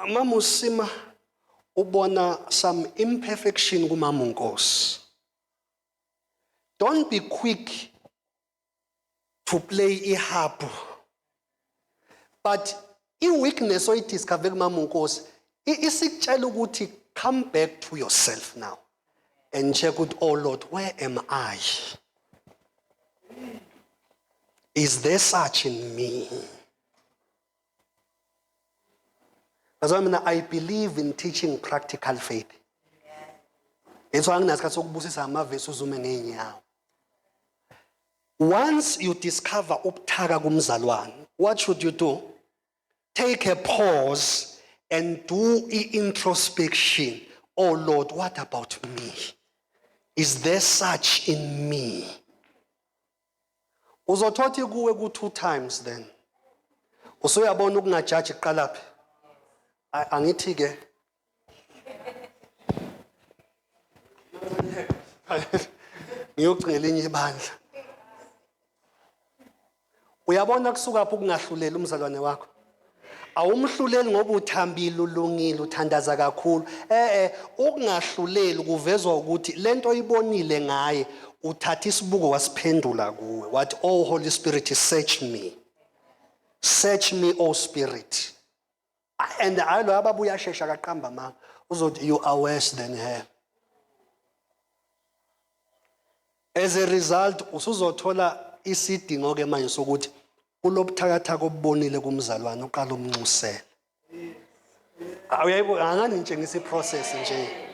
Mama usima ubona some imperfection kumama uNkosi. Don't be quick to play ihabhu. But i-weakness oyidiscover kumama uNkosi isikutshela ukuthi come back to yourself now and check ukuthi, oh Lord, where am I? Is there such in me? Bazalwane, mina I believe in teaching practical faith. Yethu anginasikhathi sokubusisa amavesi uzume ngeenyawo. Once you discover ubuthaka kumzalwane, what should you do? Take a pause and do i-introspection. Oh Lord, what about me? Is there such in me? Uzothothi kuwe ku two times then. Usuyabona ukungajaji kuqalaphi? Angithi ke ngiyogcina elinye ibandla. Uyabona kusuka phi ukungahluleli umzalwane wakho? Awumhluleli ngoba uthambile, ulungile, uthandaza kakhulu. Eh eh ukungahluleli kuvezwa ukuthi lento oyibonile ngaye uthatha isibuko wasiphendula kuwe wathi, oh Holy Spirit, search me. Search me, oh Spirit. And hayi lo ababuya ashesha akaqamba amanga. Uzothi you are worse than her. As a result usuzothola isidingo ke manje sokuthi kulobuthakathaka obubonile kumzalwane uqala umnxusele. Uyayibo angani ngitshengisa iprocess nje.